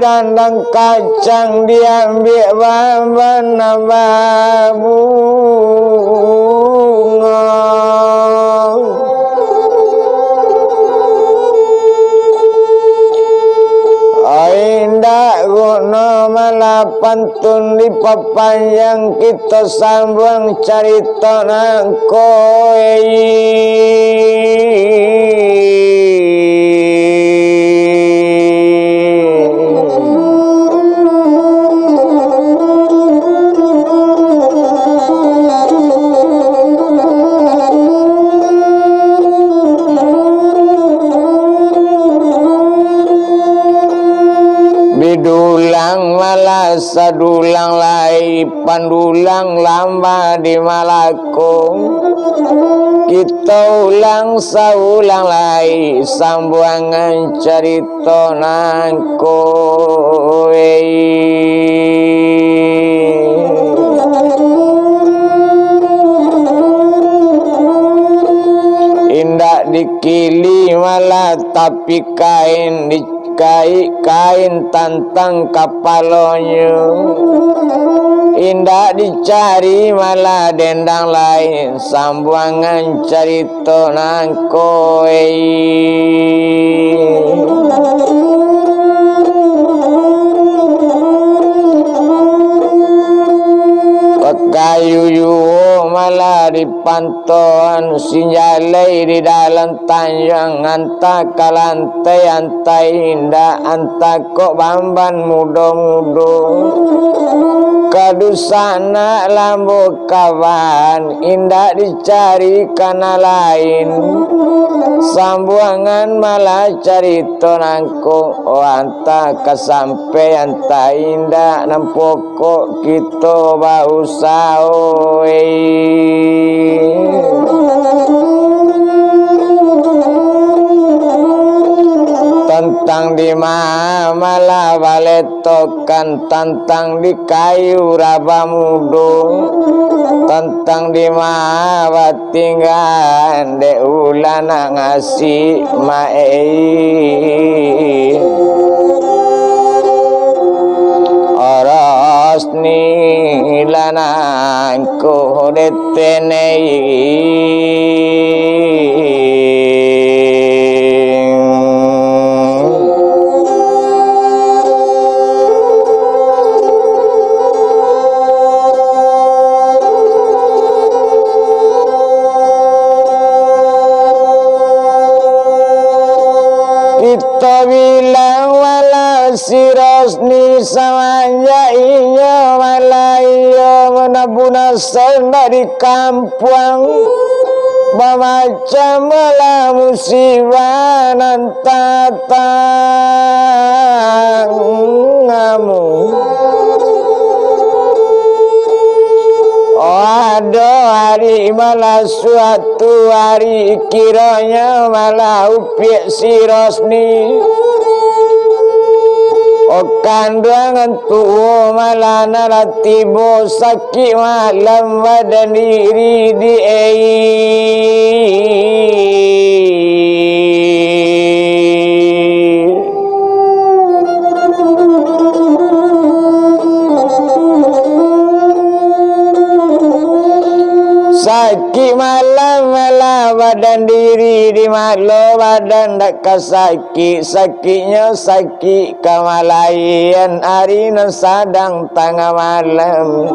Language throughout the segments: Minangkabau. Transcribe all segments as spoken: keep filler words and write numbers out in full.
Tandang kacang diambiak baban nambah bungo. Ai, indak guno malah pantun dipapanjang, kito sambuang carito nangko, ei. Bidulang malah sadulang lai, pandulang lambah di Malako. Kito ulang saulang lai, sambuangan carito nangko, ei. Indak dikili malah tapi kain di Kaik kain tantang kapalonyo, indak dicari malah dendang lai, sambuangan carito nangko, ei. Pakayu juo malah dipantoan, sinjalai di dalam tanjuang, antah ka lantai, antah indak, antah kok bamban mudo-mudo. Ka dunsanak lambo kawan, indak dicari ka nan lain. Sambuangan malah carito nangko, oh, antah ka sampai, antah indak, nan pokok kito bausaho, ei. Tantang di ma malah baletokan, tantang di kayu raba mudo, tantang di ma batinggan dek ulah nak ngasih maei. Oros ni lah nangko detenei. Kito bilang malah si Rosni samanjak inyo malah iyo manabunasan dari kampuang, bamacam malah musibah nan tatang amu. Oh, ado ari malah suatu ari, kironyo malah upiak si Rosni. Oh, kanduangan tuo malah nan lah tibo, sakik malam badan diri di ei. Sakik malam malah badan diri, di malo badan dak ka sakik, sakiknyo sakik kamalahian ari nan sadang tangah malam.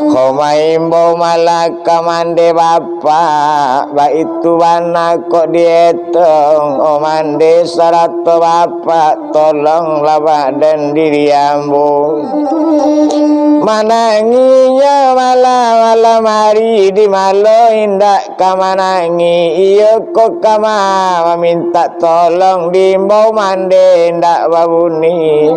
Ko maimbau malah ka mande bapak, baitu bana kok dietong, o mande sarato bapak, tolonglah badan diri ambo. Mananginyo malah malam ari, di malo indak ka manangih, iyo ko ka ma-, mamintak tolong, diimbau mande indak babuni,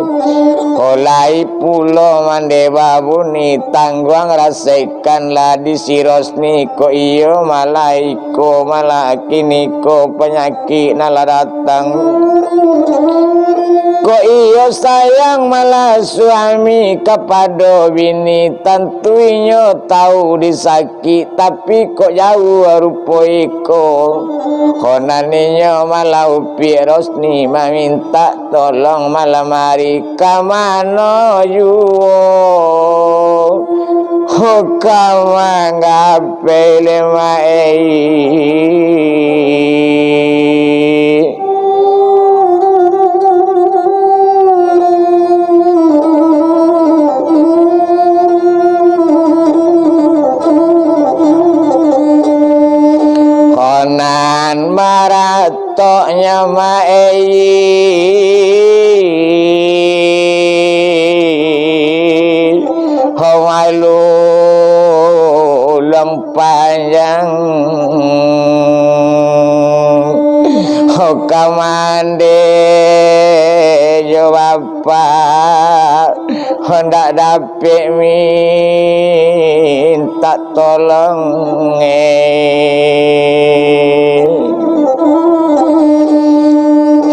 ko lai pulo mande babuni, tangguang rasakanlah di si Rosni ko, iyo malah iko, malah kini ko panyakik nan lah datang. Kok iyo sayang malah suami kapado bini, tantu inyo tau disakik, tapi kok jauah rupo iko. Konan inyo malah Upiak Rosni mamintak tolong malam ari ka mano juo. Ho ka manggapai lemak ei. Konan maratoknyo ma ei. Ho malu lang panjang. Ho ka mande jo bapak, ho ndak dapek mintak tolong, eh.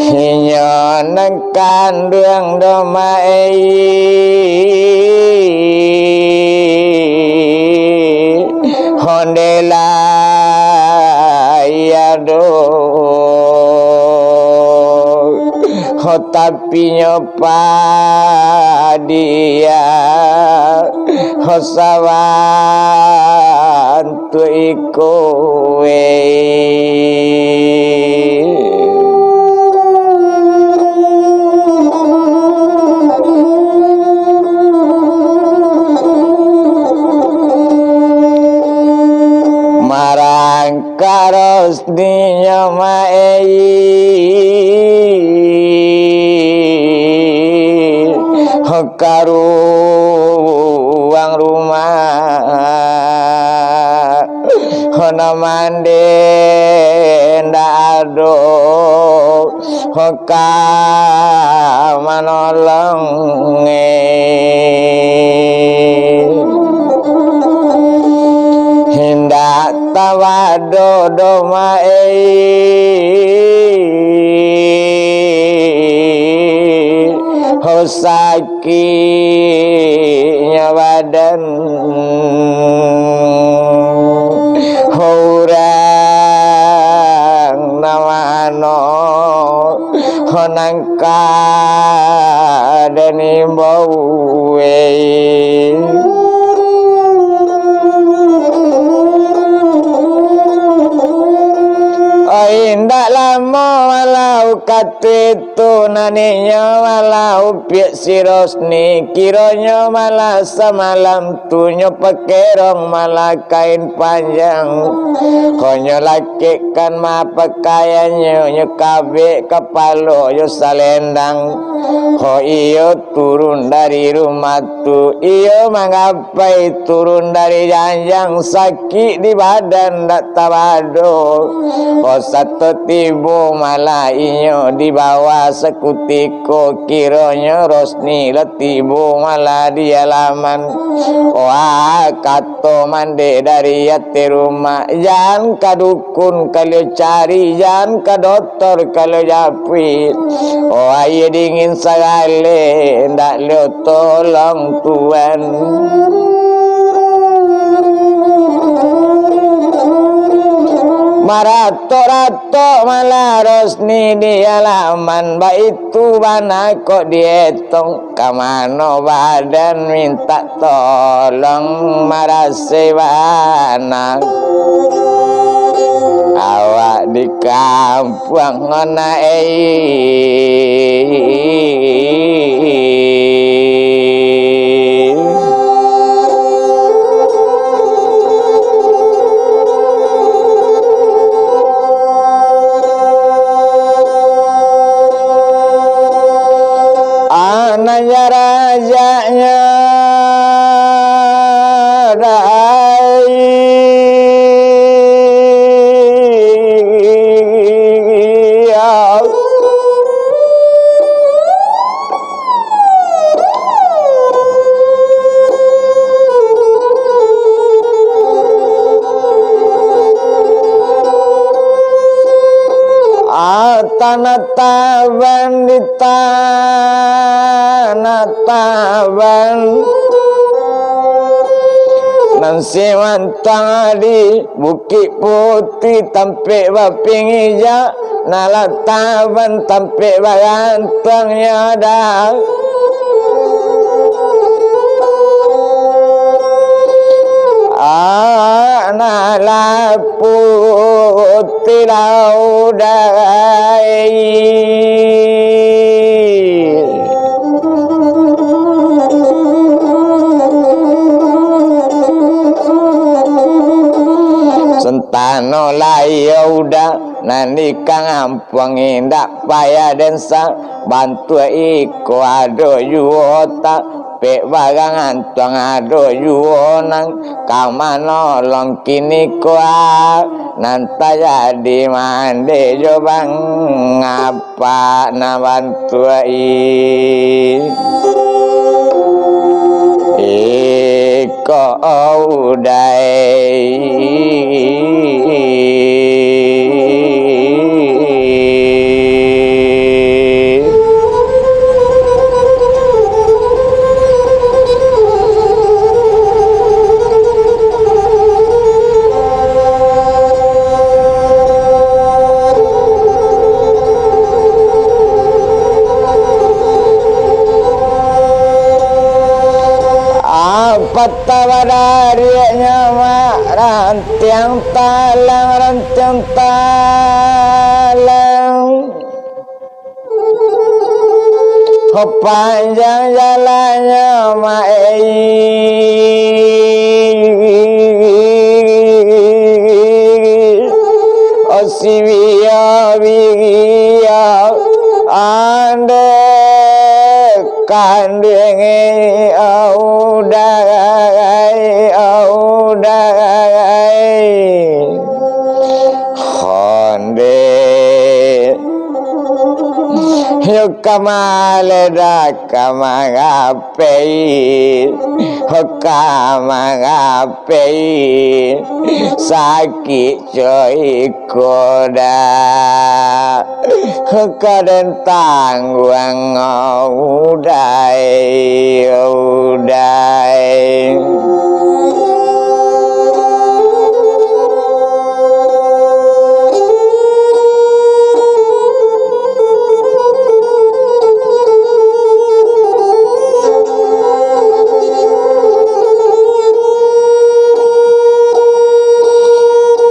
Inyo nan kanduang do ma ei. Hondela iya do. Ho tapinyo padia. Ho sawan tu iko wei. Marangkak Rosninyo ma ei. Ho ka ruang rumah. Ho nan mande ndak ado. Ho ka manolong, eh. Indak tabado do ma ei. Ho sakiknyo badan. Ho urang nan mano. Ho nan ka den imbau, eh. Oi, indak lamo malah wakatu itu, naniaknyo malah Upiak si Rosni, kironyo malah samalam tu nyo pakerong malah kain panjang. Ho nyo lakekkan ma pakaiannyo, nyo kabek kapalo jo salendang. Ho iyo turun dari rumah tu, iyo manggapai turun dari janjang, sakik di badan dak tabado. Ho sato tibo malah inyo di bawah sakutiko, kironyo Rosni lah tibo malah di alaman. Wah, kato mandeh dari ateh rumah, jan ka dukun kalio cari, jan ka dotor kalio japuik. Oh, aia dingin sagaleh, ndak lio tolong Tuan. Maratok-ratok malah Rosni di alaman, baitu bana kok dietong. Ka mano badan mintak tolong, marasai bana awak di kampuang ngana ei. Anak rajaknyo dai. Ah, Tanah Taban, di Tanah Taban, nan simantuang di Bukik Putih, tampek bapingija, nan lah Taban tampek bagantuangnyo dah. Anak laput tilau dai. Santano lai udah nan di kampuang indak payah den sa, bantuak iko ado juo ta, pek bagantuang ado juo nan ka manolong kiniko, ah, nan tajadi mande jo bangapa nan bantuak i-, iko udai. Apat tabadariaknyo mak rantiang talang, rantiang talang. Ho panjang jalannyo mak ei. O sibiyo-biyo, andeh kanduang ei, o udai, o udai. Honde. Yo ka maledak ka mangapei, ho ka mangapei, sakik coy koda. Ka den tangguang, udai, udai.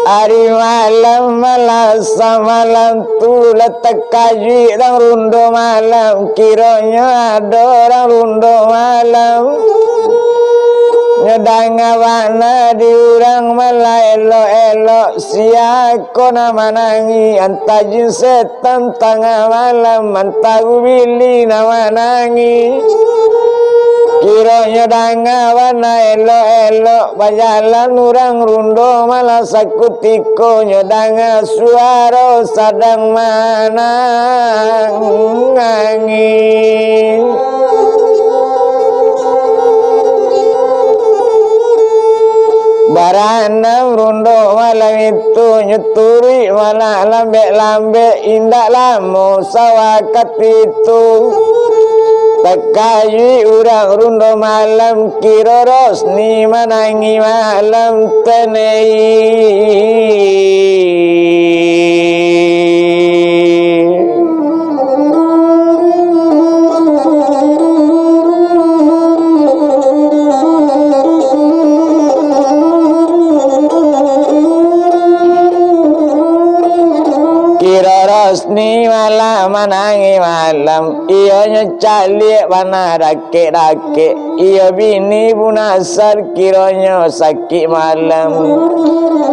Ari malam, malam samalam tu lah takajuik urang rundo malam, kironyo ado urang rundo malam. Nyo danga bana di urang malah elok-elok, sia ko nan manangi, antah jin setan tangah malam, antah gubili nan manangi. Kironyo danga bana elok-elok, bajalan urang rundo malah sakutiko nyo danga suaro sadang manangi. Baranam rundo malam itu, nyo turuik malah lambek-lambek, indak lamo sawakatu itu. Takajuik urang rundo malam, kiro Rosni manangi malam tenei. Kiro Rosni malah manangi malam, iyonyo caliak bana dakek-dakek. Iyo bini bunasar kironyo sakik malam.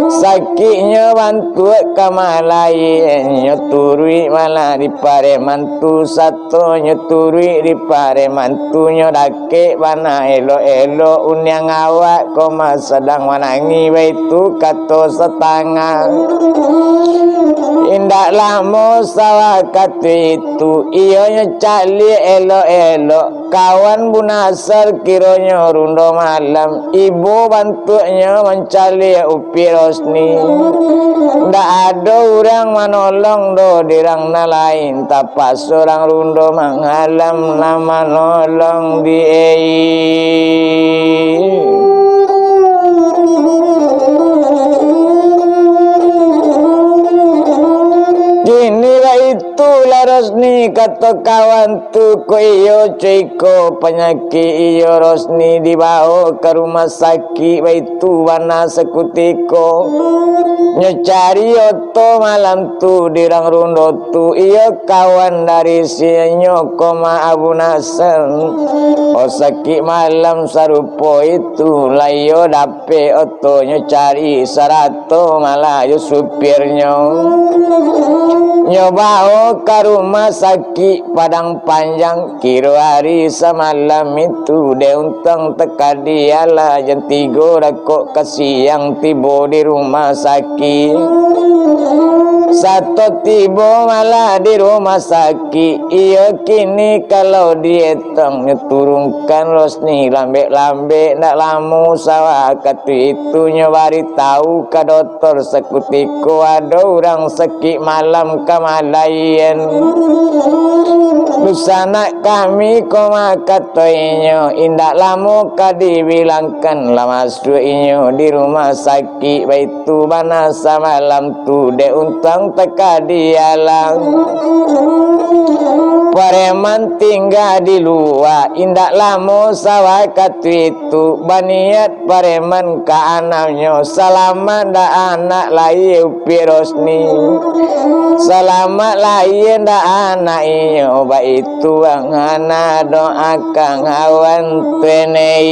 Sakiknyo bantuak ka malaie, nyo turuik malah dipareh mantu sato, nyo turuik dipareh mantunyo dakek bana elok-elok. Uniang awak ko mah sadang manangi baitu kato satangah. Indak Lamo sawakatu itu, iyo nyo caliak elok-elok, kawan Bu Nasar kironyo rundo malam, ibo bantuaknyo mancaliak Upiak Rosni. Ndak ado urang manolong doh dirang nan lain, tapaso rang rundo mangalam nan manolong di ei. Kini baitu lah Rosni, kato kawan tu, ko iyo co iko panyakik iyo Rosni dibawo ka rumah sakik, baitu bana sakutiko. Nyo cari oto malam tu di rang rundo tu, iyo kawan dari sinyo ko ma Abu Nasar. Oh, sakik malam sarupo itu, lah iyo dapek otonyo cari sarato malah jo supirnyo. Nyo bawo ka rumah sakik Padang Panjang, kiro ari samalam itu, dek untuang takadi alah jam tigo dakek ka siang tibo di rumah sakik. Sato tibo malah di rumah sakik, iyo kini kalau di etong nyo turunkan Rosni lambek-lambek, ndak lamo sawakatu itu nyo baritahu ka dotor sakutiko ado urang sakik malam ka malahian. Dunsanak kami ko ma kato inyo, indak lamo ka dibilangkan lah masuak inyo di rumah sakik, baitu bana samalam tu dek untuang takadi alah. Pareman tingga di lua, indak lamo sawakatu itu baniat pareman ka anaknyo, salamat ndak anak lahia Upiak Rosni, salamat lahia ndak anak inyo, baitu ang anak doakan awan tenei.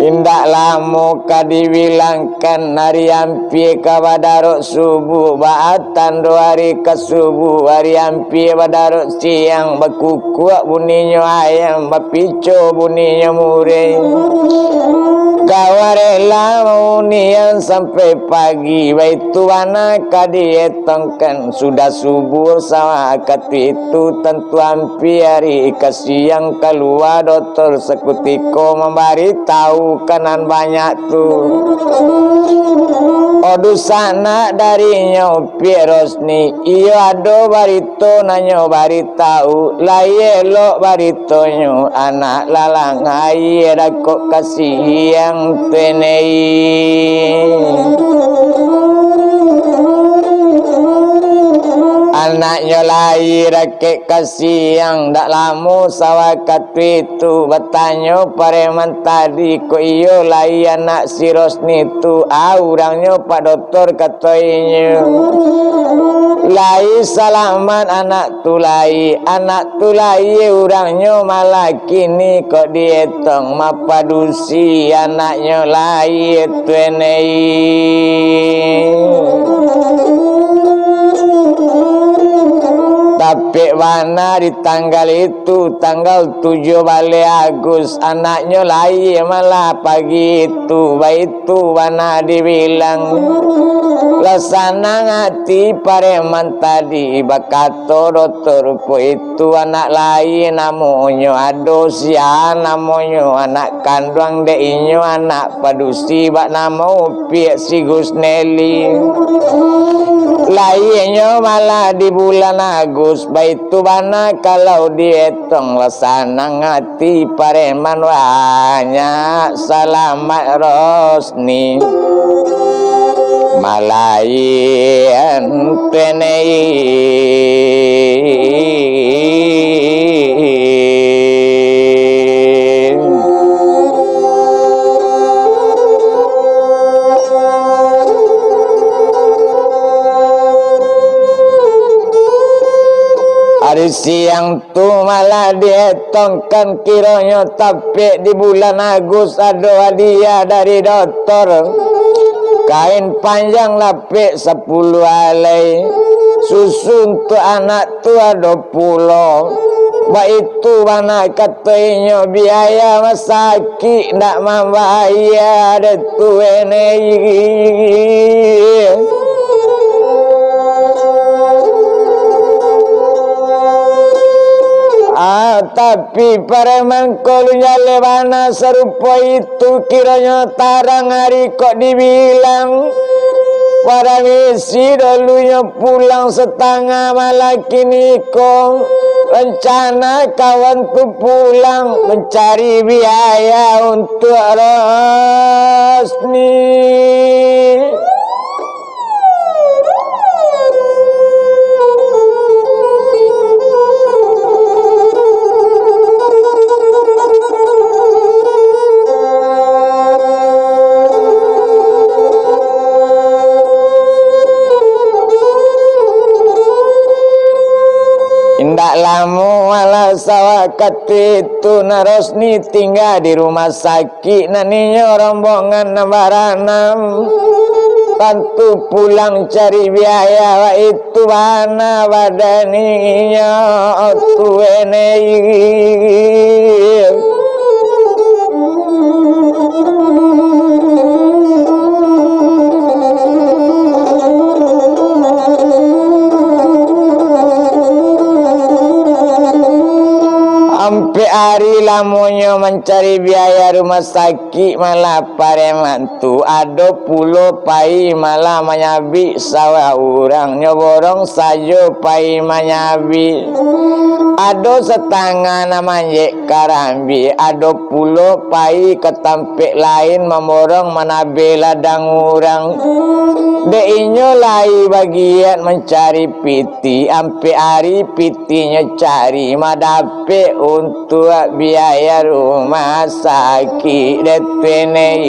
Indak lamo ka dibilangkan, ari ampia ka badarok subuh, baa tando ari ka subuh, ari ampia badarok siang, bakukuak buninyo ayam, bapico buninyo mureh. Kawa rela maunian sampai pagi, baitu bana ka dietongkan, sudah subuh sawakatu itu tantu ampia ari ka siang, kalua dotor sakutiko mambaritahu ka nan banyak tu. Oh, dunsanak darinyo Upiak Rosni, iyo ado barito nan nyo baritahu, lai elok baritonyo, anak lalang aia dakek ka siang tenei. Anaknyo lahia dakek ka siang, ndak lamo sawakatu itu, batanyo pareman tadi, ko iyo lahia anak si Rosni tu, a urangnyo Pak Dotor, kato inyo. Lai salamat anak tu lai, anak tu lahia urangnyo malah kini kok dietong mapadusi anaknyo lahia tu enei. Tapek bana di tanggal itu, tanggal tujuah baleh Agus, anaknyo lahia malah pagi itu, baitu bana dibilang. Lah sanang ati pareman tadi, bakato dotor, rupo itu anak lahia namonyo ado sia namonyo anak kanduang dek inyo, anak padusi bak namo Upiak si Gusneli. Lahianyo malah di bulan Agus, baitu bana kalau dietong, lah sanang ati pareman, banyak salamat Rosni. Malahian tenei. Ari siang tu malah dietongkan, kironyo tapek di bulan Agus ado hadiah dari dotor. Kain panjang lapek sapuluah alai, susu untuak anak tu ado pulo. Baitu bana kato inyo, biaya masakik ndak mambayia dek tu enei. Ah, tapi pareman ko lunjale bana sarupo itu, kironyo tarang ari kok dibilang. Paramisi dolunyo pulang satangah malam kiniko. Rancana kawan tu pulang mancari biaya untuak Rosni. Indak lamo alah sawakatu itu, Nak Rosni tingga di rumah sakik. Kik nan inyo rombongan nan baranam, tantu pulang cari biaya, baitu bana badan inyo tu enei. Ampek ari lamonyo mancari biaya rumah sakik, malah pareman tu ado pulo pai malah manyabik sawah urang, nyo borong sajo pai manyabik. Ado satangah nan manjek karambia, ado pulo pai ka tampek lain mamborong manabeh ladang urang. Dek inyo lai bagiat mancari piti, ampek ari pitinyo cari, madapek untuak biaya rumah sakik dek tu enei.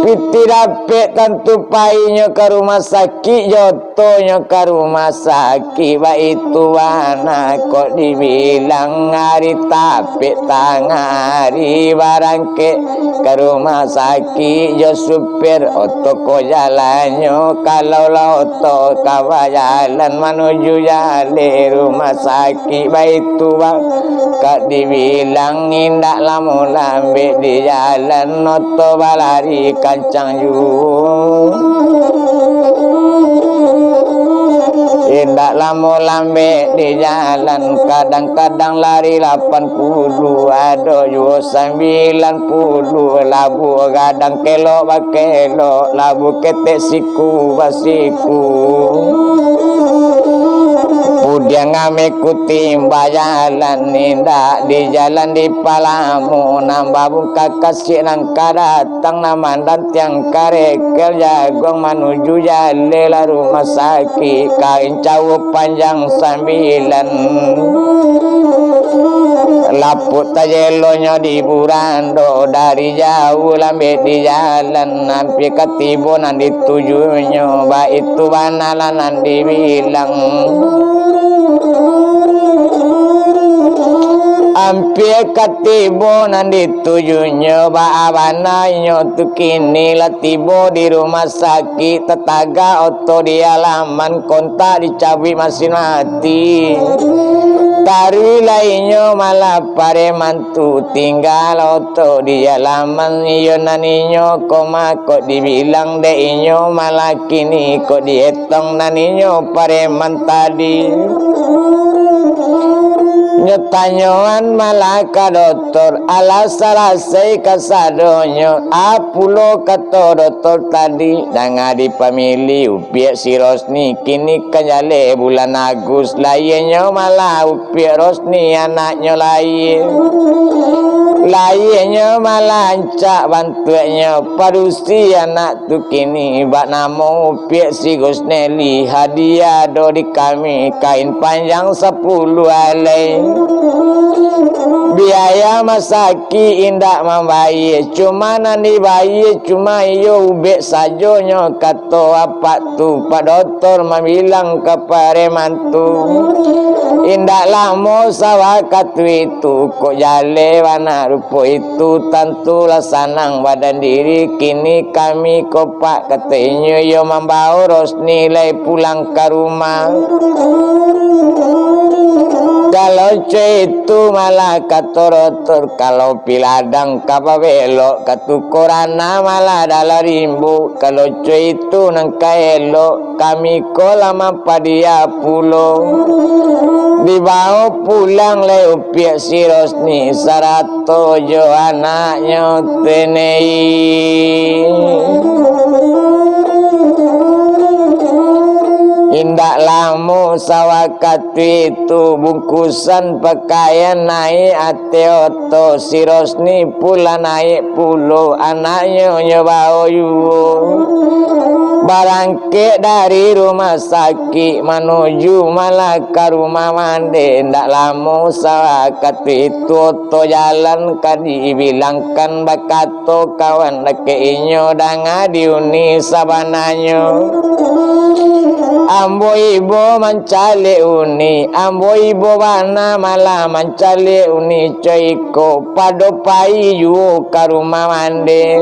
Piti dapek tantu painyo ka rumah sakik jo otonyo ka rumah sakik, baitu bana kok dibilang ari tapek tangah ari barangkek ka rumah sakik jo supir oto ko jalannyo. Kalau lah oto ka bajalan manuju jaleh rumah sakik, baitu bana kok dibilang indak lamo lambek di jalan, oto balari kancang juo. Indak lamo lambek di jalan, kadang-kadang lari lapan puluh, ado juo sambilan puluh, labuah gadang kelok bakelok, labuah ketek siku basiku. Pudiang ameh kutimbang jalan, indak di jalan di palamo, nan babungka kasiak nan ka datang, nan mandantiang karekel jaguang manuju jaleh lah rumah sakik, kain cawok panjang sambilan. Lapuk tajelonyo di burando, dari jauah lambek di jalan, ampia ka tibo nan ditujunyo, baitu bana lah nan dibilang. Ampia ka tibo nan ditujunyo, baa bana inyo tu kini lah tibo di rumah sakik, tatagak oto di alaman, kontak dicabuik masin mati. Taruih lah inyo malah pareman tu tingga oto di alaman, iyo nan inyo ko mah kok dibilang dek inyo malah kini kok dietong nan inyo pareman tadi. Nyo tanyoan malah ka dotor, alah salasai kasadonyo, a pulo kato dotor tadi, danga dipamili upiak si Rosni, kini kan jaleh bulan Agus, lahianyo malah upiak Rosni anaknyo lahia. Lahianyo malah rancak bantuaknyo, padusi anak tu kini bak namo upiak si Gusneli, hadiah do di kami kain panjang sapuluah alai. Biaya masakik indak mambayia, cuma nan dibayia cuma iyo ubek sajonyo, kato apak tu. Pak dotor mambilang ka pareman tu, indak lamo sawakatu itu, kok jaleh bana rupo itu, tantulah sanang badan diri. Kini kami ko, Pak, kato inyo, iyo mambao Rosni lai pulang ka rumah. Kalau co itu malah kato dotor, kalau pi ladang ka babelok, ka tuko ranah malah dalam rimbo. Kalau co itu nan ka elok, kami ko lah mampadiah pulo. Dibao pulang lai upiak si Rosni sarato jo anaknyo tu nai. Indak lamo sawakatu itu, bungkusan pakaian naiak ateh oto, si Rosni pulang naiak pulo, anaknyo nyo bao juo. Barangkek dari rumah sakik manuju malah ka rumah mande, indak lamo sawakatu itu oto jalan ka dibilangkan bakato, kawan dakek inyo danga di uni sabananyo. Ambo ibo mancaliak uni, ambo ibo bana malah mancaliak uni co iko, pado pai juo ka rumah mande.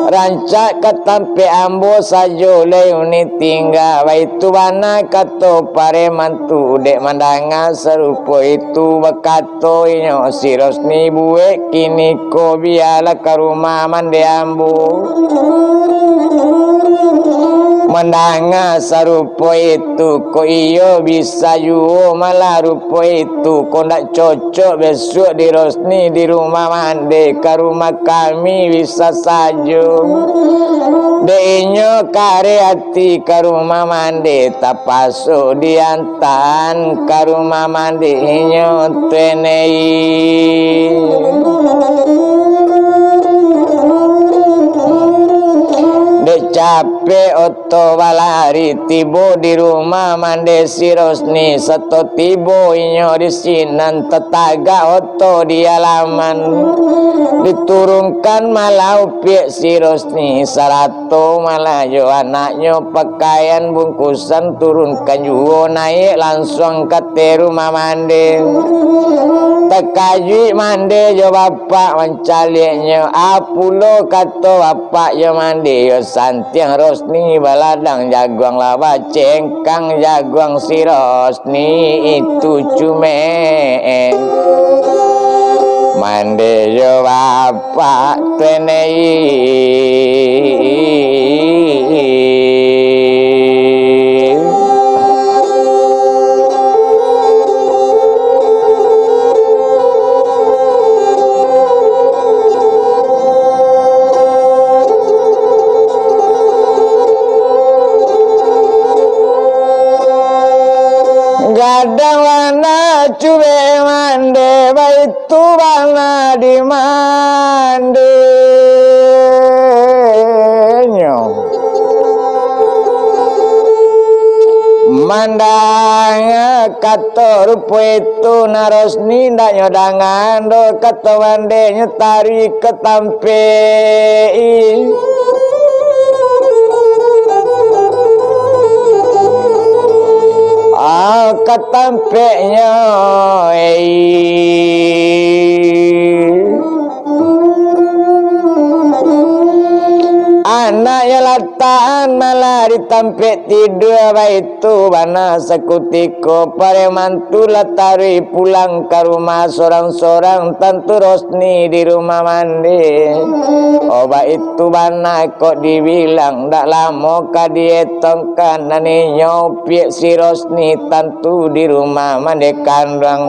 Rancak ka tampek ambo sajo lai uni tingga, baitu bana kato pareman tu. Dek mandanga sarupo itu bakato inyo, si Rosni buek kini ko bialah ka rumah mande ambo. Mandanga sarupo itu, kok iyo bisa juo malah rupo itu, kok ndak cocok besuak di Rosni di rumah mande, ka rumah kami bisa sajo. Dek inyo kareh ati ka rumah mande, tapaso dian- tan ka rumah mande inyo tu nai. Dek capek oto balari, tibo di rumah mande si Rosni, sato tibo inyo di sinan, tatagak oto di alaman. Diturunkan malah upiak si Rosni, sarato malah jo anaknyo, pakaian bungkusan turunkan juo, naiak lansuang ka ateh rumah mande. Takajuik mande jo bapak mancaliaknyo. A pulo kato bapak jo mande, yo santiang Rosni baladang, jaguang lah bacengkang jaguang si Rosni itu cumek. Mande jo bapak. Pak Tenei. Gadang bana cubo mande, baitu bana di mandenyo. Mandanga kato rupo itu, nan Rosni ndak nyo danga doh, kato mandenyo taruih ka tampek. Ah, ka tampeknyo, ei. Anaknyo latakan malah di tampek tidua, baitu bana sakutiko pareman tu lah taruih pulang ka rumah sorang-sorang, tantu Rosni di rumah mande. Oh, baitu bana kok dibilang, ndak lamo ka dietongkan, nan inyo piak si Rosni tantu di rumah mande kanduang.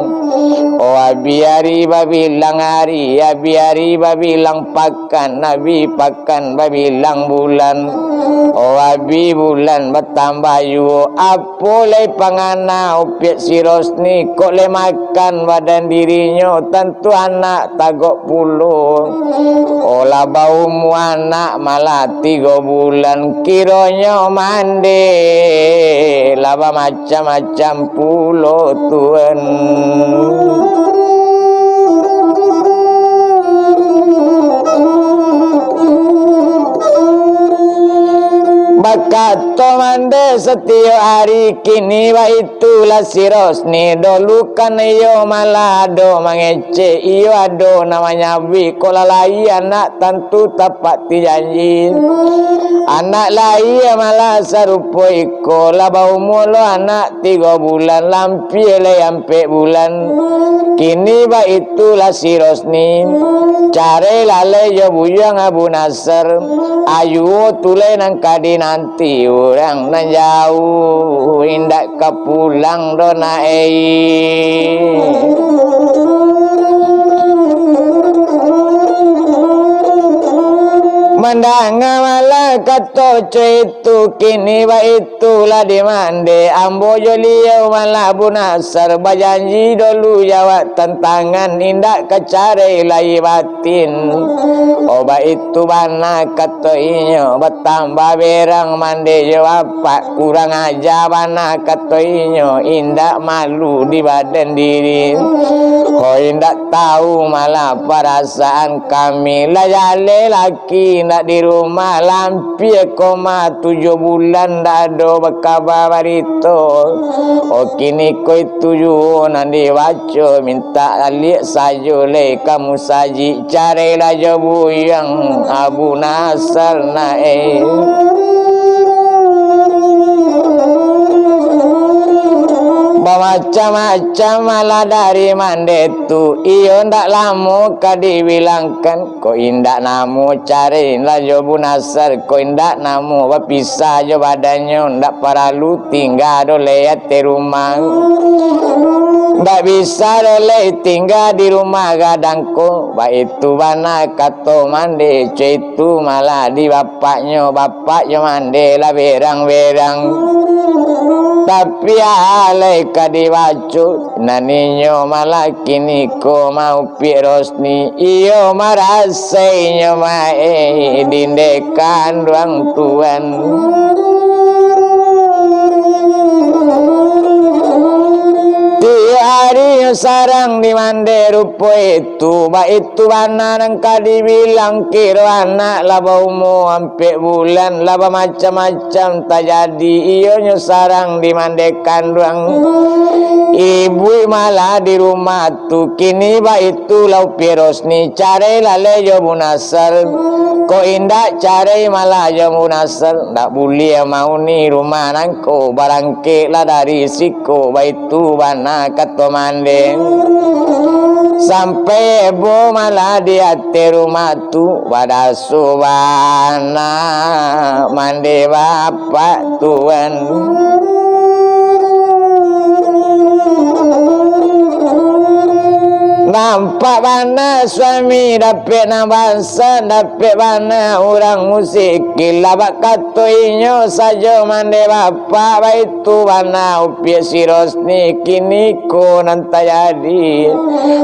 Oh, abi ari babilang ari, abi ari babilang pakan, abi pakan babilang bulan. Oh, abi bulan batambah juo, apo lai pangana upiak si Rosni, kok lai makan badan dirinyo, tantu anak tagok pulo. Oh, lah baumua anak malah tigo bulan, kironyo mande lah bamacam-macam pulo tuan. Kato mande satiok ari, kini baitu lah si Rosni. Dolu kan iyo malah ado mangecek, iyo ado nan manyabik, kok lah lahia anak tantu tapati janji. Anak lahia malah sarupo iko, lah baumua lo anak tigo bulan, lampia lai ampek bulan. Kini baitu lah si Rosni, carai lah lai jo buyuang Abu Nasar. Ayuo tu lai nan ka dinanti urang nan jauah, indak ka pulang doh nak ei. Mandanga malah kato co itu, kini baitu lah di mande. Ambo jo liau malah Abu Nasar bajanji dolu jawab tantangan, indak ka carai lai batin. Oh, baitu bana kato inyo, batambah berang mande jo bapak, kurang aja bana kato inyo, indak malu di badan diri. Ho, indak tahu malah parasaan kami, lah jaleh laki indak di rumah, lampia koma tujuah bulan ndak ado bakaba barito. Oh, kini ko itu juo nan dibaco, mintak aliak sajo lai ka musajik, carai lah jo buyuang Abu Nasar nak ei. Bamacam-macam malah dari mande tu, iyo ndak lamo ka dibilangkan. Kok indak namo carai lah jo Abu Nasar, kok indak namo bapisah jo badannyo, ndak paralu tingga doh lai ateh rumah. Ndak bisa doh lai tingga di rumah gadang ko. Baitu bana kato mande, co itu malah di bapaknyo, bapak jo mande lah berang-berang. Tapi alai ka dibaco, nan inyo malah kini ko maupiak Rosni, iyo marasai inyo maeh di ndeh kanduang tuan. Tiok ari inyo sarang di mande rupo itu, baitu bana nan ka dibilang kiro anak lah baumua ampek bulan, lah bamacam-macam tajadi, iyo nyo sarang di mande kanduang. Ibuik malah di rumah tu, kini baitu lah upiak Rosni, carai lah lai jo Abu Nasar. Kok indak carai malah jo Abu Nasar, ndak buliah mauni rumah nangko, barangkek lah dari siko, baitu bana kato mande. Sampai heboh malah di ateh rumah tu, badaso bana mande bapak tuan. Nampak bana suami dapek nan bansa, dapek bana urang musik. Kila bak kato inyo sajo mande bapak, baitu bana upiak si Rosni, kini ko nan tajadi.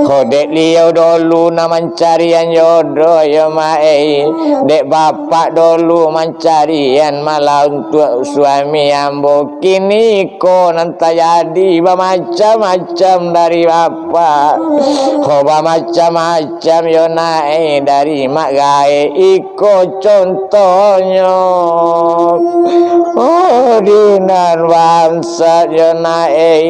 Ho, dek liau dolu nan mancarian jodoh yo maeh, dek bapak dolu mancarian malah untuak suami ambo. Kini ko nan tajadi, bamacam-macam dari bapak, ho, bamacam-macam yo naek dari mak gaek. Iko contohnyo, oh, dinan bangsat yo naek.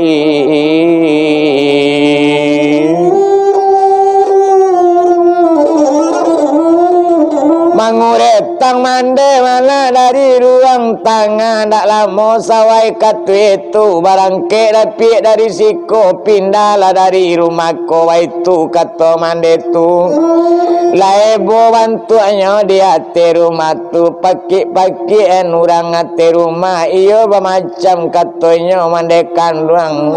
Manguretang mande malah dari ruang tangah, ndak lamo sawai katuik tu, barangkek dapik dari siko, pindahlah dari rumah ko, baitu kato mande tu. Lah heboh bantuaknyo di ateh rumah tu, pakik-pakik an urang ateh rumah, iyo bamacam katonyo mande kanduang.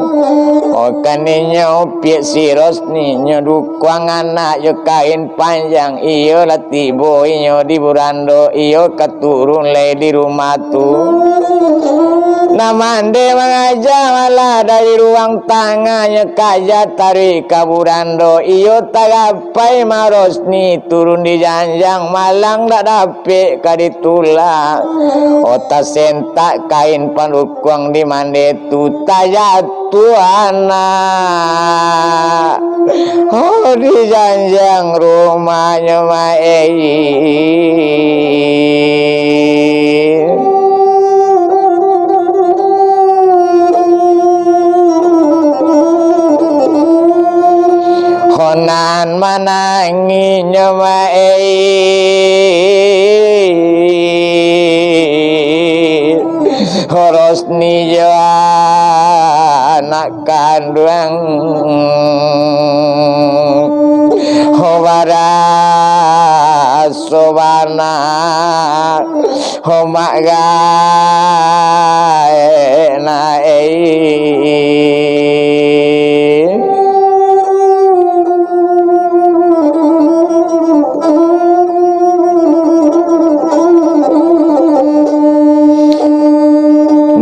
Oh, kan inyo upiak si Rosni, nyo dukuang anak jo kain panjang, iyo lah tibo inyo di burando, iyo ka turun lai di rumah tu. Nan mande mangaja malah dari ruang tangah, nyo kaja taruih ka burando, iyo tagapai mah Rosni turun di janjang, malang dak dapek ka ditulak. Oh, tasentak kain pandukuang di mande tu, tajatuah anak. Oh, di janjang rumahnyo maeh. Mananginyo maai, Rosni jo anak kanduang, ho baraso bana, ho mak gaek na ei.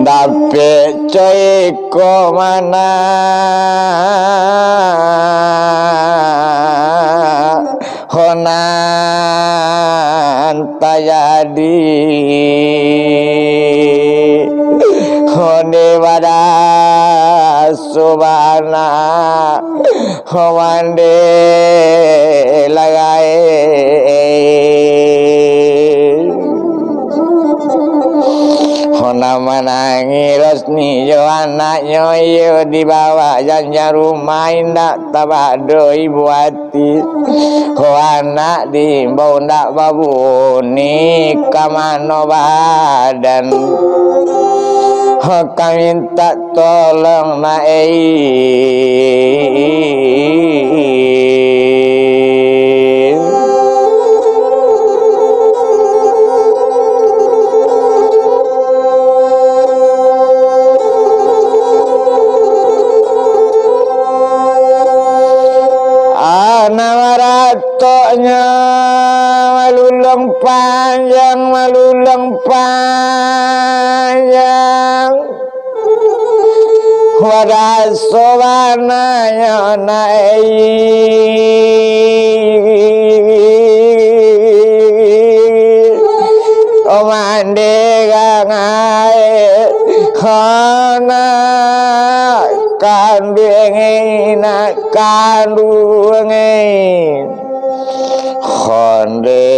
Dapek coiko mana ho nan tajadi, ho di baraso bana, ho mande lagai. Ho nan manangih Rosni jo anaknyo, iyo dibawa janjang rumah, indak tabado ibo ati. Ho anak diimbau ndak babunyi, ka mano badan, ho ka mintak tolong na ei. Anak maratoknyo malulung panjang, malulung panjang. Baraso bananyo na ei. Mande gangai, anak kanduang ei, nak kanduang ei. Honde.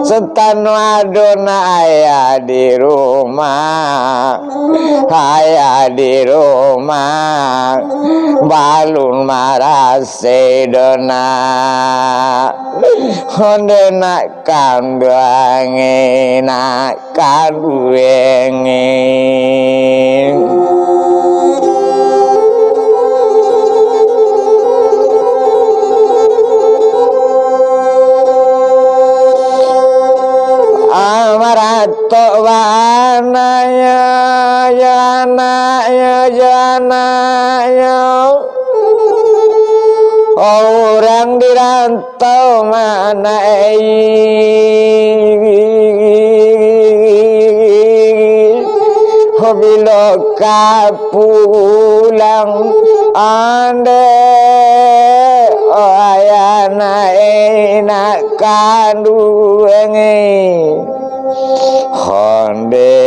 Santano ado nak ayah di rumah, ayah di rumah, balun marasai doh nak. Honde nak kanduang ei, nak kanduang ei. Maratok bana yo, yo anaknyo, yo anaknyo. Urang di rantau manai. Ho bilo ka pulang, ande, oh ayah nak, eh, nak kanduang, eh. Honde.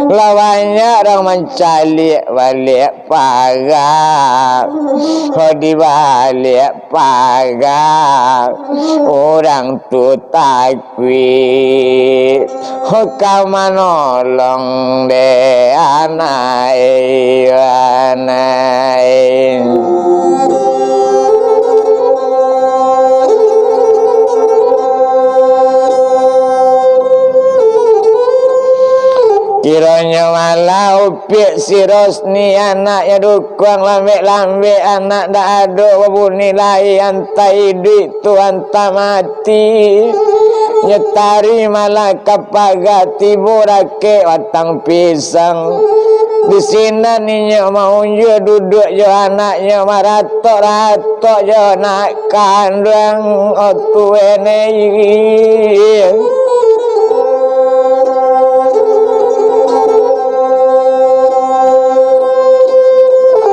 Lah banyak urang mancaliak baliak paga, ho di baliak paga, urang tu takuik, ho ka manolong dek anak, eh, anak, eh. Kironyo malah upiak si Rosni, anaknyo dukuang lambek-lambek, anak ndak ado babunyi lai, antah iduik tu antah mati. Nyo tarik malah ka paga, tibo rakek batang pisang. Di sinan inyo maunjua duduak jo anaknyo, maratok-ratok jo nak kanduang, oh tuan ei.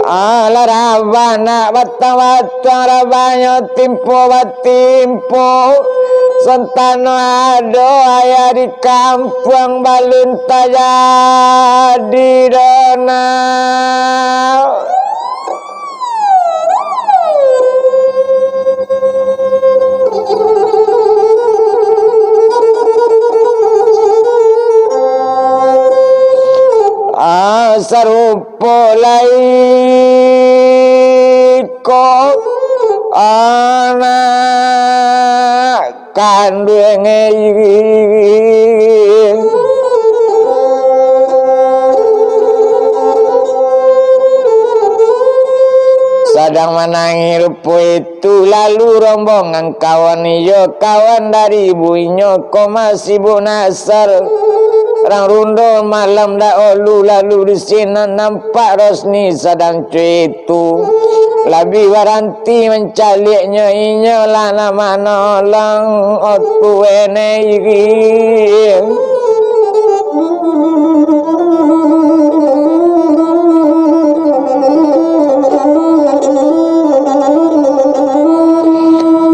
Alah rabah nak batang-batang, rabahnyo timpo batimpo. Santano ado ayah di kampuang, balun tajadi doh nak. Ah, sarupo lai ko anak kanduang Eri. Sadang manangih rupo itu, lalu rombongan kawan iyo, kawan dari ibu inyo ko masih bunasar. Rang rundo malam dahulu, lalu di sinan nampak Rosni sadang cuit tu. Labiah baranti mancaliaknyo, inyo lah nak manolong otu Eneri.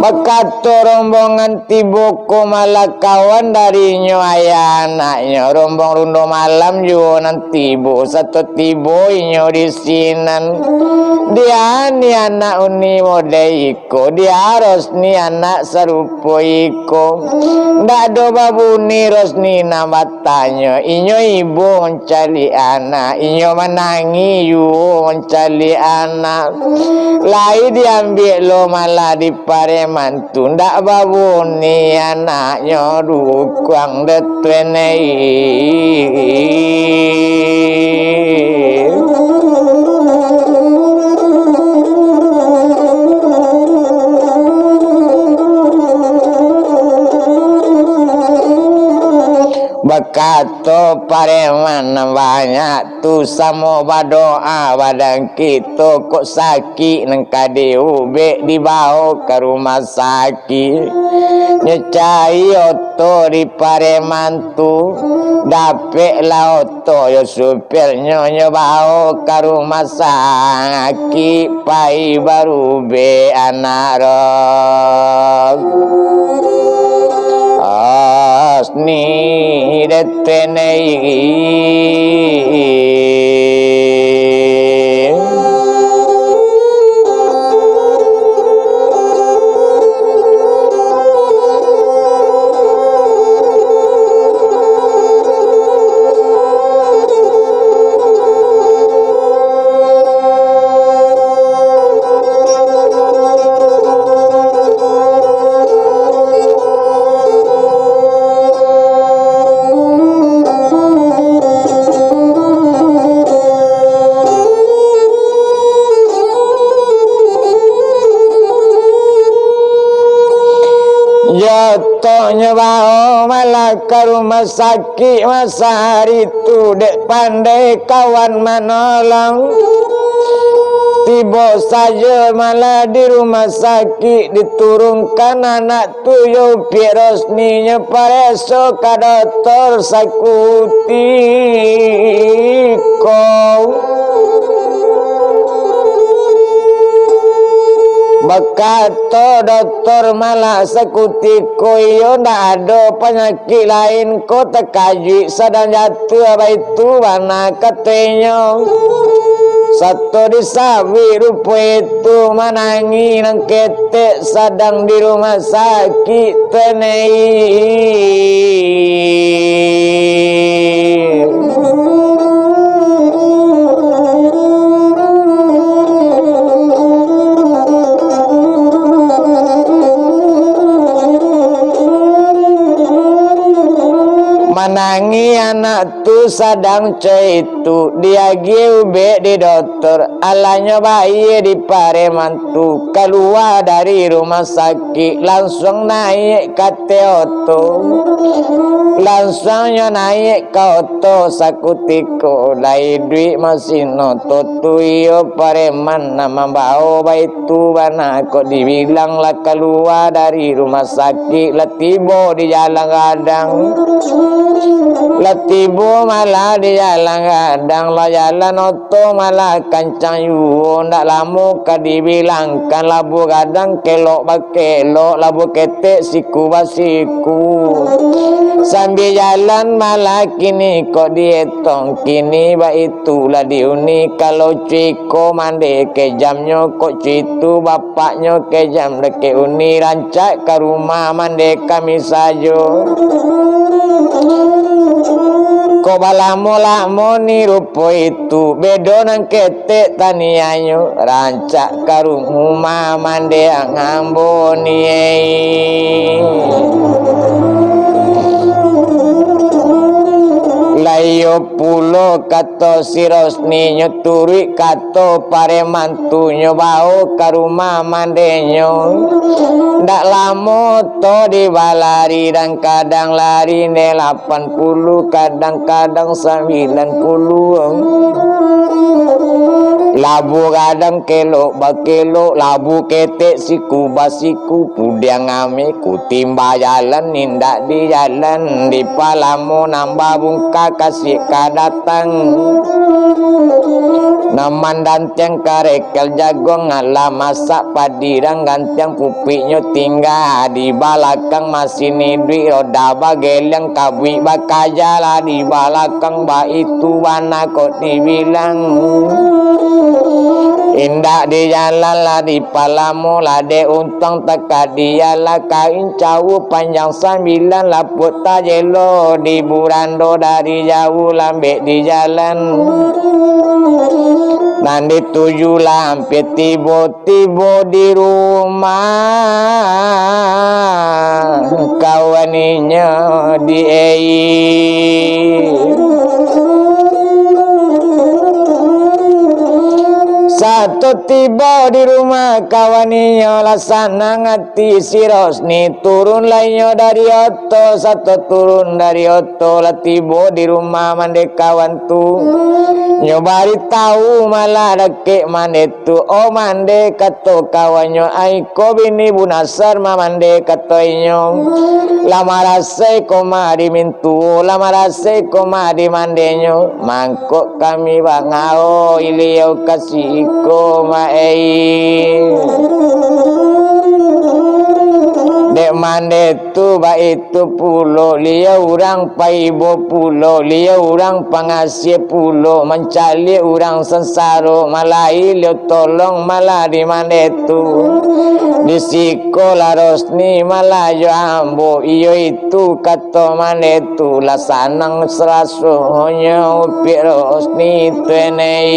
Bakato rombongan tibo ko malah kawan darinyo, ayah anaknyo, rombong rundo malam juo nan tibo, sato tibo inyo di sinan. Dia ni anak Uni model iko, dia Rosni anak sarupo iko. Ndak ado babuni Rosni nan batanyo, inyo ibo mancaliak anak, inyo manangih juo mancaliak anak. Lai diambiak lo malah di pareman tu, ndak babuni anaknyo dukuang Datuak Eneri. Bakato pareman nan banyak tu, samo badoa, badan kito kok sakik nan ka diubek, dibao ka rumah sakik. Nyo cari oto di pareman tu, dapeklah oto yo supirnyo, nyo bao ka rumah sakik, pai barubek anak ro. Rosni Datuak Eneri. Jotonyo bao malah ka rumah sakik masa hari tu, dek pandai kawan manolong. Tibo sajo malah di rumah sakik, diturunkan anak tu yo Piak Rosninyo, pareso ka doktor sakutiko. Bakato doktor malah sakutiko iyo ndak ado panyakik lain ko, takajuik sadang jatuah baitu bana katonyo. Sato disabuik rupo itu manangih nan ketek sadang di rumah sakik tu Eneri. Manangih anak tu sadang caitu, diagiah ubek di doktor, alanyo baia di pareman tu, kalua dari rumah sakik, lansuang naiak ka ateh oto. Lansuangnyo naiak ka oto, sakutiko lai iduik masih no. Totu iyo pareman nan mambao baitu bana, kok dibilang lah kalua dari rumah sakik, lah tibo di jalan gadang. Lah tibo malah di jalan gadang, lah jalan oto malah kancang juo, ndak lamo ka dibilangkan, labuah gadang kelok bakelok, labuah ketek siku basiku. Sambia jalan malah kini kok dietong, kini baitu lah diuni, kalau cuiko mande kejamnyo, kok cuitu bapaknyo kejam dakek uni, rancak ka rumah mande kami sajo. Kok balamo-lamo ni rupo itu, bedo nan ketek tanianyo, rancak ka rumah mandeang ambo ni, ei. Laiyo pulo kato si Rosni nyo turuik kato pareman tu nyo bao ka rumah mandenyo. Ndak lamo to dibalari, dan kadang lari ne lapan puluh, kadang-kadang sambilan puluh. Labu gadang kelok bakelok, labu ketek siku basiku, pudiang ame kutimba jalan, indak di jalan, di palamo nambah bungka kasik ka datang. Nan mandantiang karekel jaguang, alah masak padi dan gantiang, pupiknyo tingga di balakang, masin iduik roda bageleng, kabuik bakaja lah di balakang, baitu bana kok dibilang. Indak di jalan lah di palamo lah, dek untuang takadi alah kain cawu panjang sambilan, lapuak tajelo di burando dari jauah, lambek di jalan. Nan dituju lah ampia tibo, tibo di rumah kawan inyo di ei. Sato tibo di rumah kawan inyo lah sanang ati si Rosni, turun lah inyo dari oto, sato turun dari oto lah tibo di rumah mande kawan tu. Nyo baritahu malah dakek mande tu, "Oh mande," kato kawannyo, "ai ko bini Bunasar mah mande," kato inyo, "lah marasai ko mah di mintuo, lah marasai ko mah di mandenyo, mangkok kami bangao iliau ka siko mah ei." Dek mande tu baitu pulo, liau urang paibo pulo, liau urang pangasie pulo, mancaliak urang sansaro, malah liau tolong malah di mande tu. Di siko lah Rosni malah jo ambo, iyo itu kato mande tu, lah sanang sarasonyo upiak Rosni tu enei.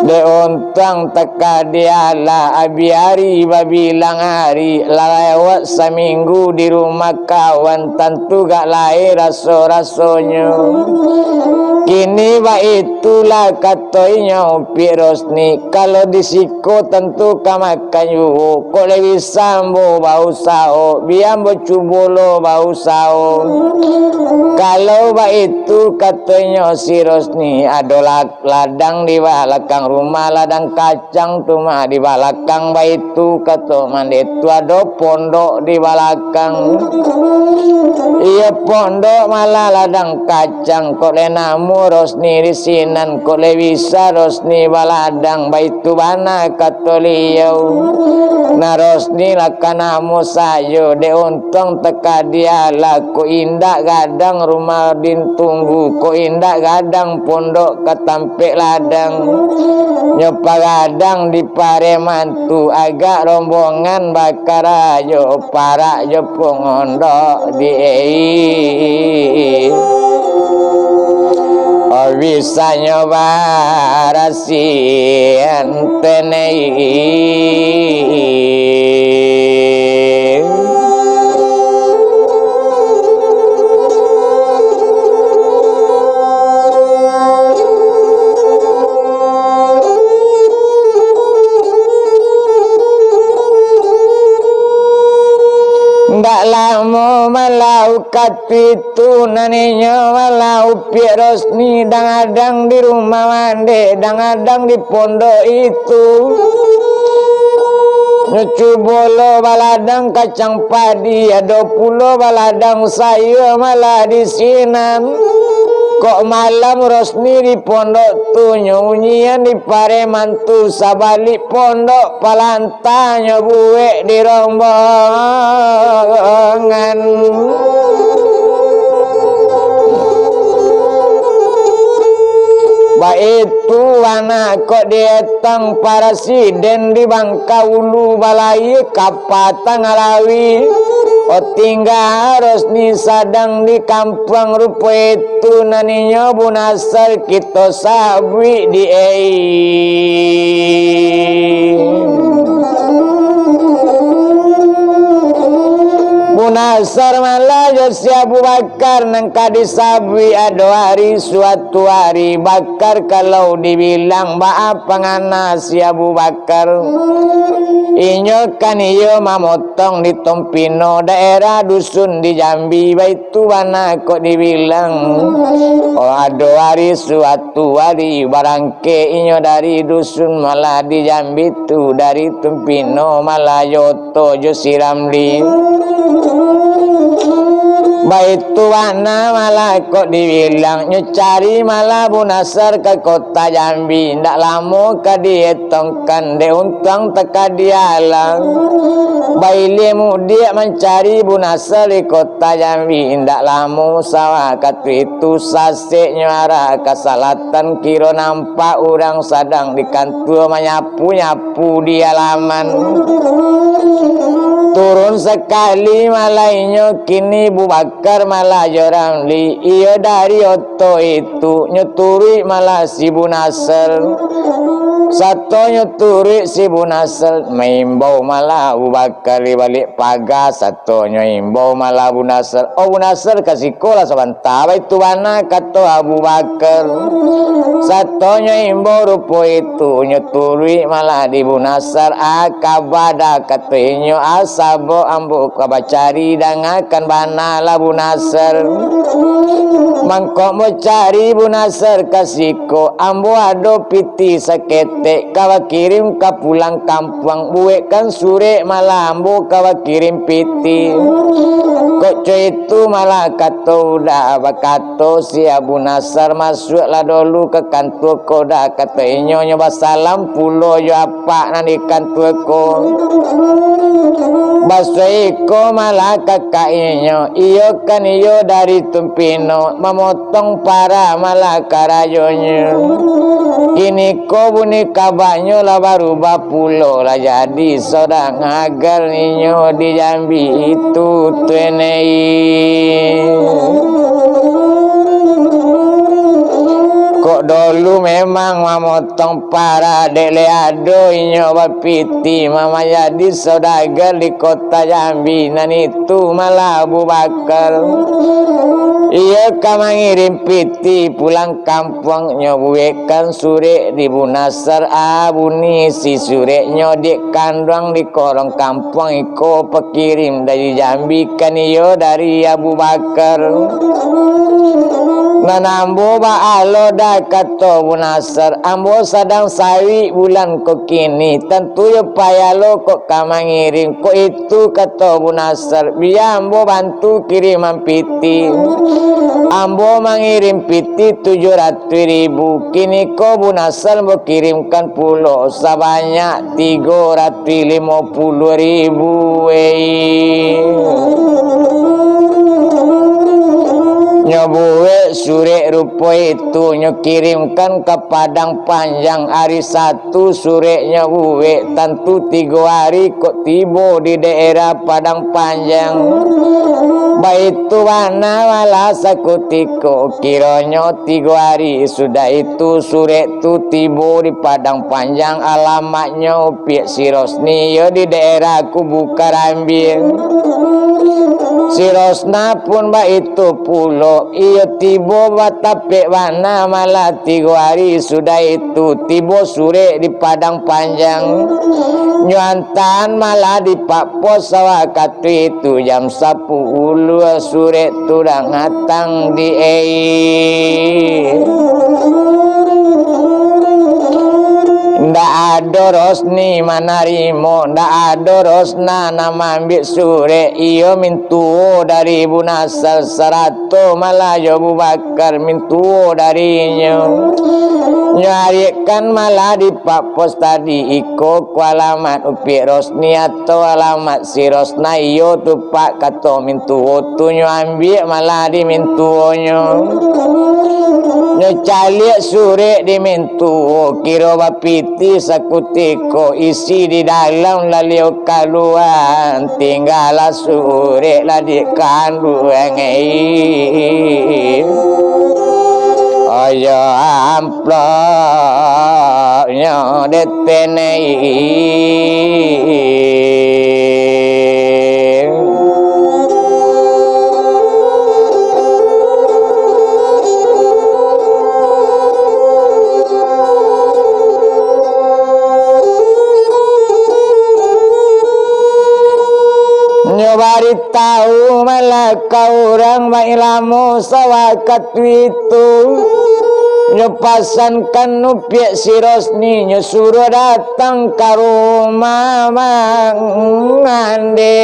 Dek untuang takadi alah, abih ari babilang ari, lah lewat saminggu di rumah kawan, tantu gak lain raso-rasonyo. Kini baitulah kato inyo upiak Rosni, kalau di siko tantu ka makan juo, kok lai bisa ambo bausaho, bia ambo cubo lo bausaho. Kalau baitu kato inyo si Rosni, adolah ladang di balakang rumah, ladang kacang tu mah di balakang baitu, kato mande tu ado pondok di balakang. Iyo pondok malah ladang kacang, kok lai namo Rosni di sinan, kok lai bisa Rosni baladang baitu bana kato liau. Nah Rosni lah ka namo sajo, dek untuang takadi alah, kok indak gadang rumah di tunggu, kok indak gadang pondok ka tampek ladang. Nyo pagadang di pareman tu, agak rombongan bakarajo, parak jo pongondok di ei. Bisanyo barasian tenei. Ndak lamo malah uka tu itu, nan inyo malah upiak Rosni, dang-adang di rumah mande, dang-adang di pondok itu. Nyo cubo lo baladang kacang padi, ado pulo baladang sayua malah di sinan. Kok malam Rosni di pondok tu, nyo unyian di pareman tu, sabalik pondok palan tanyo buek di rombongan. Baitu anak kok dietang parasiden di Bangkaulu, balai ka Patang Alawi. Oh, tingga Rosni sadang di kampuang, rupo itu nan inyo Bu Nasar kito sabuik di ai. Bu Nasar malah jo si Abu Bakar nan ka disabuik ado ari suatu ari. Bakar kalau dibilang baa pangana si Abu Bakar. Inyo kan iyo mamotong di Tompino, daerah dusun di Jambi, baitu bana kok dibilang. Oh, ado ari suatu ari barangkek inyo dari dusun, malah di Jambi tu dari Tompino, malah jo oto jo si Ramli. Baitu bana malah kok dibilang, nyo cari malah Bu Nasar ka kota Jambi, ndak lamo ka dietongkan, dek untuang takadialah. Bailia mudiak mancari Bu Nasar di kota Jambi, ndak lamo sawah katu itu, saseknyo arah ka salatan, kiro nampak urang sadang di kantua manyapu-nyapu di alaman. Turun sakali malah inyo, kini Bu Bakar malah jo Ramli, iyo dari oto itu, nyo turuik malah si Bu Nasar. Sato nyo turuik si Bu Nasar, maimbau malah Abu Bakar di baliak paga, sato nyo imbau malah Bu Nasar. Oh, Bu Nasar, ka siko lah sabanta, baitu bana kato Abu Bakar. Sato nyo imbau rupo itu, nyo turuik malah di Bu Nasar. Ah, kaba dah, kato inyo, ah, sabab ambo ka bacari, dangakan bana lah Bu Nasar. Mangko ambo cari Bu Nasar ka siko, ambo ado piti saketek ka bakirim ka pulang kampuang, buekkan surek malah ambo ka bakirim piti. Kok co itu malah kato udah bakato si Abu Nasar, masuaklah dulu ka kantua ko dah, kato inyo, nyo basalam pulo jo apak nan di kantua ko. Basuo iko malah kakak inyo, iyo kan iyo dari Tumpino, mamotong parah malah karajonyo. Kini ko bunyi kabanyo lah barubah pulo, lah jadi saudagar inyo di Jambi itu, tuanai. Kok dolu memang mamotong parah, dek lai ado inyo bapiti, mamanjadi saudagar di kota Jambi, nan itu malah Abu Bakar. Iyo ka mangirim piti pulang kampuang, nyo buekkan surek di Bu Nasar, ah, bunyi isi sureknyo, dek kanduang di korong kampuang iko, pakirim dari Jambi, kan iyo dari Abu Bakar. Nan ambo baa lo dah, kato Bu Nasar, ambo sadang sawik bulan ko kini, tantu yo payah lo kok ka mangirim, kok itu kato Bu Nasar, bia ambo bantu kiriman piti. Ambo mangirim piti tujuah ratuih ribu, kini ko Bu Nasar ambo kirimkan pulo sabanyak tigo ratuih limo puluah ribu, wei. Nyo buek surek rupo itu, nyo kirimkan ka Padang Panjang. Ari Satu sureknyo buek, tantu tigo ari kok tibo di daerah Padang Panjang. Baitu bana malah sakutiko, kironyo tigo ari sudah itu surek tu tibo di Padang Panjang. Alamatnyo upiak si Rosni, iyo di daerah Kubu Karambia. Si Rosna pun baitu pulo, iyo tibo batapek bana malah tigo ari sudah itu, tibo surek di Padang Panjang. Nyo antaan malah di Pak Pos sawah katu itu, jam sapuluah surek tu dah datang di ai. Ndak ado Rosni manarimo, ndak ado Rosna nan maambiak surek, iyo mintuo dari Bu Nasar sarato malah jo Bu Bakar mintuo darinyo. Nyo ariakkan malah di Pak Pos tadi, iko ko alamat upiak Rosni atau alamat si Rosna, iyo tu Pak, kato mintuo tu, nyo ambiak malah di mintuonyo. Nyo caliak surek di mintu, kiro bapiti sakutiko, isi di dalam lalio kalua, tinggalah surek lah di kanduang. Oyo amplopnyo detenei. Nyo baritahu malah ka urang bailamo sawakatu itu. Nyo pasankan upiak si Rosni, nyo suruah datang ka rumah mangande.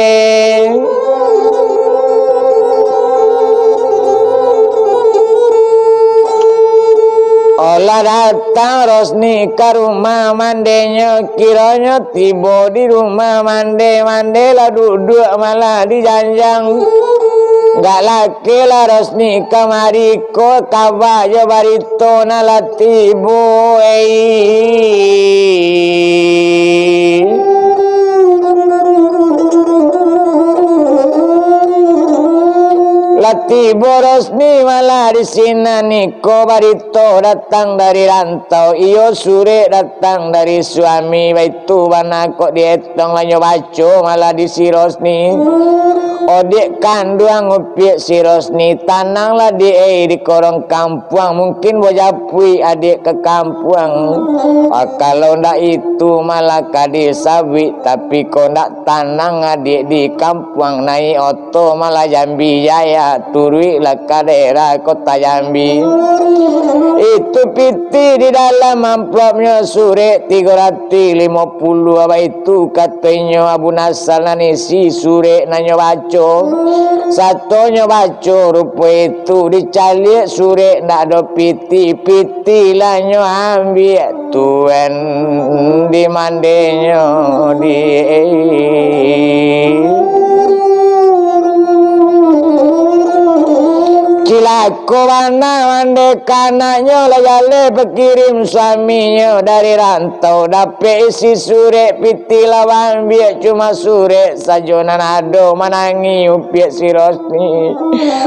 Olah datang Rosni ka rumah mandenyo, kironyo tibo di rumah mande, mande lah duduak malah di janjang. Gak laki lah Rosni kamari ko, kaba jo barito nan lah tibo, ei. Lah tibo Rosni malah di sinan iko, barito datang dari rantau, iyo surek datang dari suami, baitu bana kok dietong lah nyo baco malah di si Rosni. Odiak kanduang upiak si Rosni, tananglah di, eh, di korong kampuang, mungkin bajapuik adiak ka kampuang. Ah, kalau ndak itu malah ka disabuik, tapi kok ndak tanang adiak di kampuang, naik oto malah Jambi Jaya, turuiklah ka daerah kota Jambi. Itu pitih di dalam amplopnyo surek tigo ratuih limo puluah, baitu katonyo Abu Nasal nan isi surek nan nyo baco. Sato nyo baco rupo itu, dicaliak surek ndak ado pitih, pitih lah nyo ambiak tuan di mandenyo di. Cilako bana mande kanaknyo lah jaleh bakirim suaminyo dari rantau, dapek isi surek pitih lah baambiak, cuma surek sajo nan ado, manangih upiak si Rosni.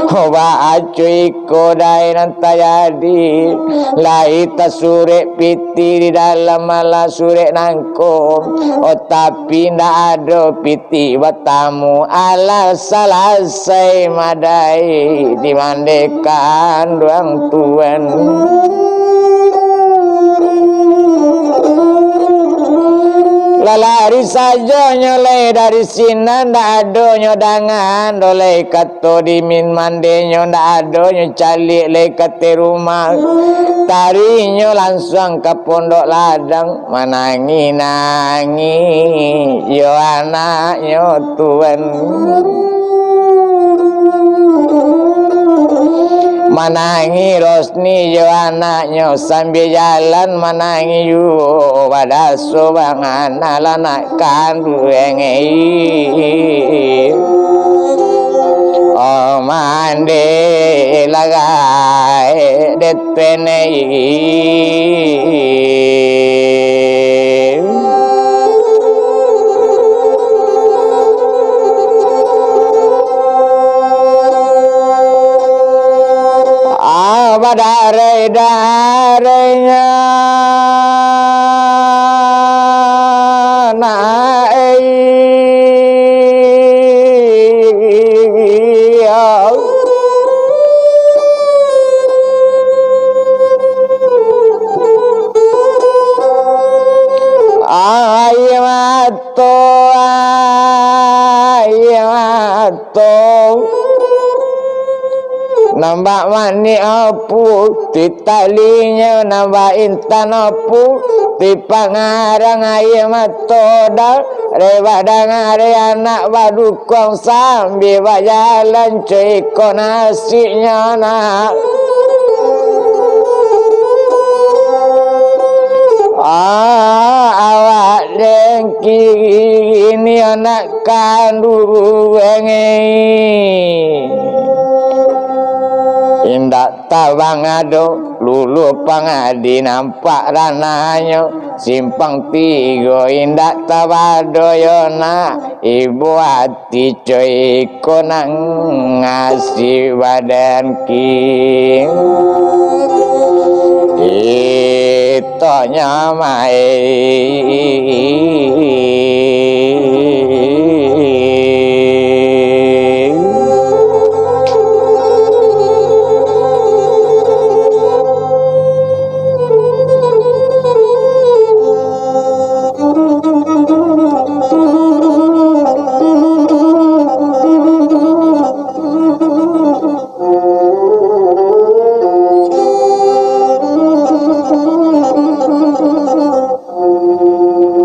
Oba acuik Kodai nan tajadi, lai tasurek pitih di dalam alah surek nangko. Oh, tapi ndak ado pitih batamu, alah salasai madai di mande kanduang tuan. Lalari sajo nyo lai dari sinan, ndak ado nyo dangan do lai ka to di min mandenyo, ndak ado nyo caliak lai ka ateh rumah. Tarinyo lansuang ka pondok ladang, manangih-nangih jo anaknyo tuan. Manangih Rosni jo anaknyo, sambia jalan manangih juo, badaso bangan alah nak kanduang. Oh, mande lagai detenei. Ah, badarai-darainya nak, eh, iya. Aia mato, aia mato. Nambah manik apu, titalinyo nambah intan apu, tipangarang aia mato dah. Rebak danga re anak badukuang, sambia bajalan cuko nasiknyo nak. Ah, awak dengki ini anak kanduang, eh. Indak Tabang ado, lulu pangadi nampak ranahnyo, simpang tigo indak tabado yo nak, ibo ati coy ko nang ngasi badan ki. Itonyo mai.